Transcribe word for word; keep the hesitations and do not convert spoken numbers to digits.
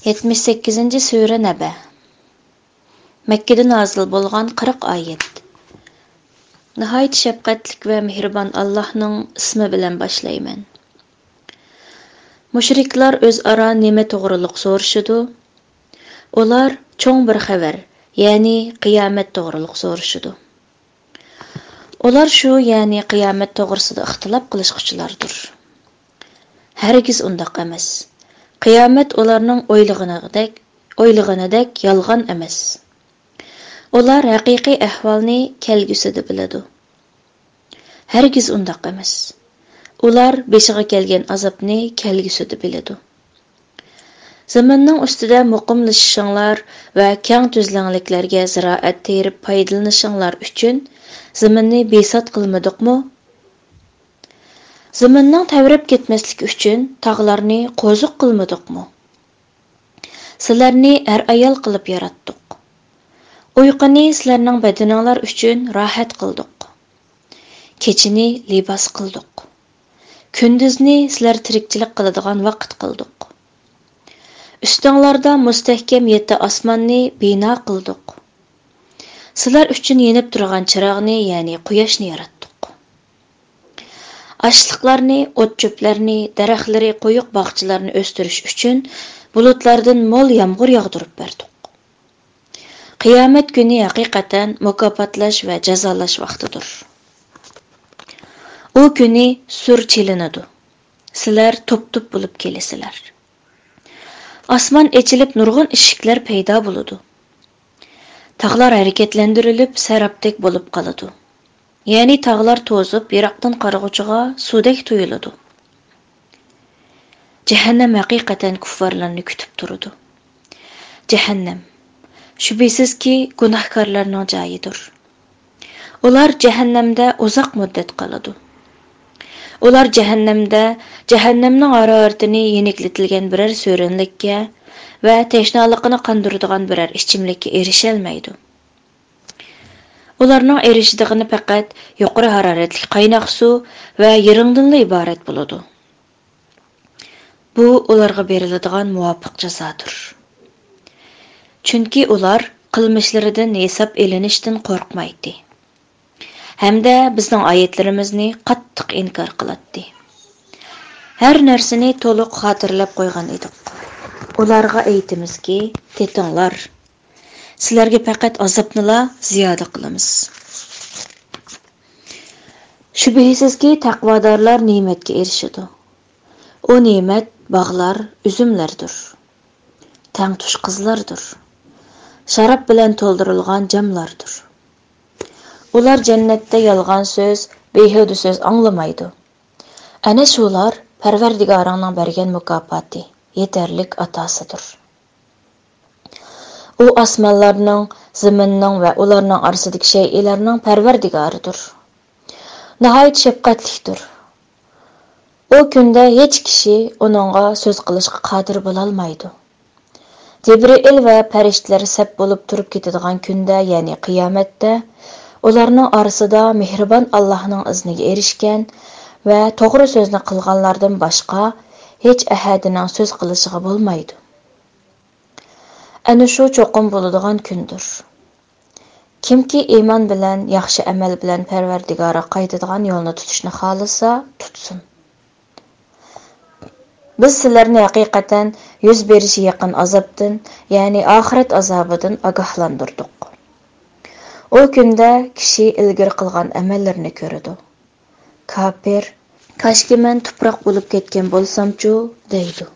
يەتمىش سەككىزىنچى سۈرە نەبە. مەككىدە نازىل بولغان قىرىق ئايەت. ناھايىتى شەپقەتلىك ۋە مېھرىبان ئاللاھنىڭ ئىسمى بىلەن باشلايمەن. مۇشرىكلار ئۆزئارا نېمە توغرۇلۇق سورىشىدۇ؟ ئۇلار چوڭ بىر خەۋەر، يەنى قىيامەت توغرۇلۇق سورىشىدۇ. ئۇلار شۇ، يەنى قىيامەت توغرىسىدا ئىختىلاپ قىلىشقۇچىلاردۇر. ھەرگىز ئۇنداق ئەمەس. قىيامەت ئۇلارنىڭ ئويلىغىنىدەك، ئويلىغىنىدەك يالغان ئەمەس. ئۇلار ھەقىقىي ئەھۋالنى كەلگۈسىدە بىلىدۇ. ھەرگىز ئۇنداق ئەمەس. ئۇلار بېشىغا كەلگەن ئازابنى كەلگۈسىدە بىلىدۇ. زېمىننىڭ ئۈستىدە مۇقىملىشىشىڭلار ۋە كەڭ تۈزلەڭلىكلەرگە زىرائەت تېرىپ پايدىلىنىشىڭلار ئۈچۈن زېمىننى بىسات قىلمىدۇقمۇ؟ زېمىننىڭ تەۋرەپ كەتمەسلىكى ئۈچۈن تاغلارنى قوزۇق قىلمىدۇقمۇ؟ سىلەرنى ئەر-ئايال قىلىپ ياراتتۇق. ئۇيقۇنى سىلەرنىڭ بەدىنىڭلار ئۈچۈن راھەت قىلدۇق. كېچىنى لىباس قىلدۇق. كۈندۈزنى سىلەر تىرىكچىلىك قىلىدىغان ۋاقىت قىلدۇق. ئۈستۈڭلاردا مۇستەھكەم يەتتە ئاسماننى بىنا قىلدۇق. سىلەر ئۈچۈن يېنىپ تۇرغان چىراغنى، يەنى قۇياشنى ياراتتۇق. ئاشلىقلارنى، ئوت-چۆپلەرنى، دەرەخلىرى، قويۇق باغچىلارنى ئۆستۈرۈش ئۈچۈن بۇلۇتلاردىن مول يامغۇر ياغدۇرۇپ بەردۇق. قىيامەت كۈنى ھەقىقەتەن مۇكاپاتلاش ۋە جازالاش ۋاقتىدۇر. ئۇ كۈنى سۈر چېلىنىدۇ. سىلەر توپ-توپ بولۇپ كېلىسىلەر. ئاسمان ئېچىلىپ نۇرغۇن ئىشىكلەر پەيدا بولىدۇ. تاغلار ھەرىكەتلەندۈرۈلۈپ سەرابتەك بولۇپ قالىدۇ. يەنى تاغلار توزۇپ، يىراقتىن قارىغۇچىغا سۇدەك تۇيۇلىدۇ. جەھەننەم ھەقىقەتەن كۇففارلارنى كۈتۈپ تۇرىدۇ. جەھەننەم، شۈبھىسىزكى، گۇناھكارلارنىڭ جايىدۇر. ئۇلار جەھەننەمدە ئۇزاق مۇددەت قالىدۇ. ئۇلار جەھەننەمدە جەھەننەمنىڭ ھارارىتىنى يېنىكلىتىلگەن بىرەر سۆرۈنلۈككە ۋە تەشنالىقىنى قاندۇرىدىغان بىرەر ئىچىملىككە ئېرىشەلمەيدۇ. ئۇلارنىڭ ئېرىشىدىغىنى پەقەت يۇقىرى ھارارەتلىك قايناق سۇ ۋە يىرىڭدىنلا ئىبارەت بولىدۇ. بۇ ئۇلارغا بېرىلىدىغان مۇۋاپىق جازادۇر. چۈنكى ئۇلار قىلمىشلىرىدىن ھېساب ئېلىنىشتىن قورقمايتتى ھەمدە بىزنىڭ ئايەتلىرىمىزنى قاتتىق ئىنكار قىلاتتى. ھەر نەرسىنى تولۇق خاتىرىلەپ قويغان ئىدۇق. ئۇلارغا ئېيتىمىزكى، تېتىڭلار، سىلەرگە پەقەت ئازابنىلا زىيادە قىلىمىز. شۈبھىسىزكى، تەقۋادارلار نېمەتكە ئېرىشىدۇ. ئۇ نېمەت باغلار، ئۈزۈملەردۇر. تەڭتۇش قىزلاردۇر. شاراب بىلەن تولدۇرۇلغان جاملاردۇر. ئۇلار جەننەتتە يالغان سۆز، بىھۇدە سۆز ئاڭلىمايدۇ. ئەنە شۇلار پەرۋەردىگارىڭنىڭ بەرگەن مۇكاپاتى، يېتەرلىك ئاتاسىدۇر. ئۇ ئاسمانلارنىڭ، زېمىننىڭ ۋە ئۇلارنىڭ ئارىسىدىكى شەيئىلەرنىڭ پەرۋەردىگارىدۇر. ناھايىتى شەپقەتلىكتۇر. ئۇ كۈندە ھېچ كىشى ئۇنىڭغا سۆز قىلىشقا قادىر بولالمايدۇ. جىبرىئىل ۋە پەرىشتىلەر سەپ بولۇپ تۇرۇپ كېتىدىغان كۈندە، يەنى قىيامەتتە، ئۇلارنىڭ ئارىسىدا مېھرىبان ئاللاھنىڭ ئىزنىگە ئېرىشكەن ۋە توغرا سۆزنى قىلغانلاردىن باشقا ھېچ ئەھەدىنىڭ سۆز قىلىشىغا بولمايدۇ. ئەنە شۇ چوقۇم بولىدىغان كۈندۇر. كىمكى ئىمان بىلەن، ياخشى ئەمەل بىلەن پەرۋەردىگارىغا قايتىدىغان يولنى تۇتۇشنى خالىسا، تۇتسۇن. بىز سىلەرنى ھەقىقەتەن يۈز بېرىشى يېقىن ئازابتىن، يەنى ئاخىرەت ئازابىدىن ئاگاھلاندۇردۇق. ئۇ كۈندە كىشى ئىلگىرى قىلغان ئەمەللىرىنى كۆرىدۇ. كاپىر، «كاشكى مەن تۇپراق بولۇپ كەتكەن بولسامچۇ؟» دەيدۇ.